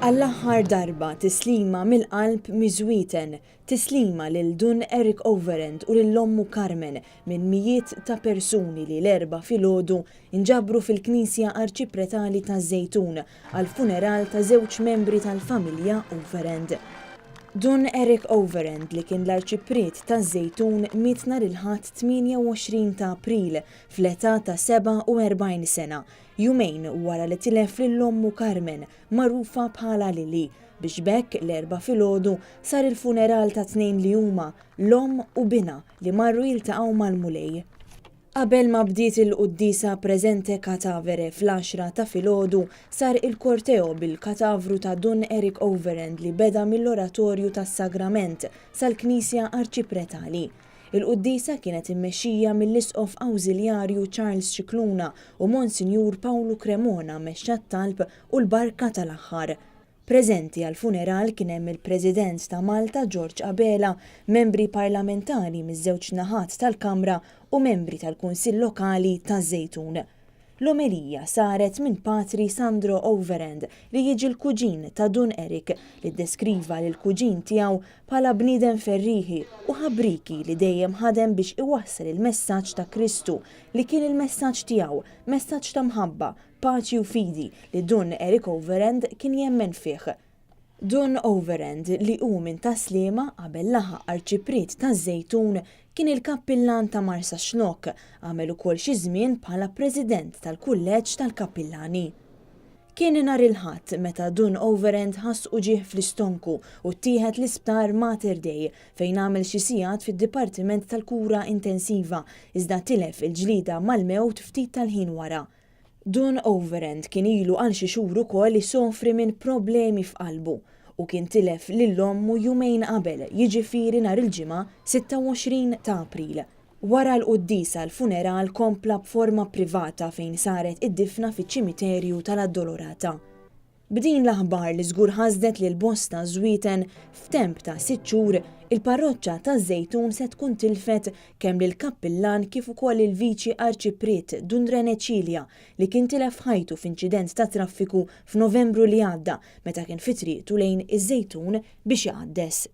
Għall-aħħar darba tislima mill-qalb miż-Żwieten, tislima lil Dun Eric Overend u lil ommu Carmen minn mijiet ta' persuni li l-Erbgħa filgħodu nġabru fil-Knisja Arċipretali taż-Żejtun għall-funeral ta' żewġ membri tal-familja Overend. Dun Eric Overend li kien l-Arċipriet taż-Żejtun miet nhar il-Ħadd 28 ta' April fl-età ta' 47 sena, jumejn wara li tilef lil ommu Carmen, magħrufa bħala Lily, biex b'hekk l-Erbgħa filgħodu sar il-funeral tat-tnejn li huma, l-omm u binha li marru jiltaqgħu mal-Mulej. Qabel ma bdiet il-quddiesa presente catavere fl-għaxra ta' filgħodu sar il-korteo bil-katavru ta' Dun Eric Overend li beda mill-Oratorju tas-Sagrament sal-Knisja Arċipretali. Il-quddiesa kienet immexxija mill-Isqof Awżiljarju Charles Scicluna u Monsinjur Pawlu Cremona mexxa t-talb u l-barka tal-aħħar. Preżenti għall-funeral kien hemm il-President ta' Malta George Abela, membri parlamentari miż-żewġ naħat tal-Kamra u membri tal-Kunsill Lokali taż-Żejtun. L-omelija saret minn Patri Sandro Overend li jiġi l-kuġin ta' Dun Eric li ddeskriva lill-kuġin tiegħu bħala bniedem ferrieħi u ħabrieki li dejjem ħadem biex iwassal il-messaġġ ta' Kristu li kien il-messaġġ tiegħu, messaġġ ta' mħabba, paċi u fidi li Dun Eric Overend kien jemmen fih. Dun Overend, li hu minn Tas-Sliema qabel laħaq Arċipriet taż-Żejtun, kien il-kappillan ta' Marsaxlokk, għamel ukoll xi żmien bħala President tal-Kulleġġ tal-Kappillani. Kien nhar il-Ħadd meta Dun Overend ħass uġigħ fl-istonku u ttieħed l-Isptar Mater Dei fejn għamel xi sigħat fid-Dipartiment tal-Kura Intensiva iżda tilef il-ġlieda mal-mewt ftit tal-ħin wara. Dun Overend kien ilu għal xi xhur ukoll isofri minn problemi f'qalbu u kien tilef lil ommu jumejn qabel, jiġifieri nhar il-Ġimgħa 26 ta' April. Wara l-quddiesa l-funeral kompla b'forma privata fejn saret id-difna fiċ-ċimiterju tal-Addolorata. B'din l-aħbar li żgur ħasdet lil bosta Żwieten, f'temp ta' sitt xhur, il-parroċċa taż-Żejtun se tkun tilfet kemm lill-kappillan kif ukoll lill-Viċi Arċipriet Dun Rene Cilia li kien tilef ħajtu f'inċident tat-traffiku f'Novembru li għadda meta kien fi triqtu lejn iż-Żejtun biex iqaddes.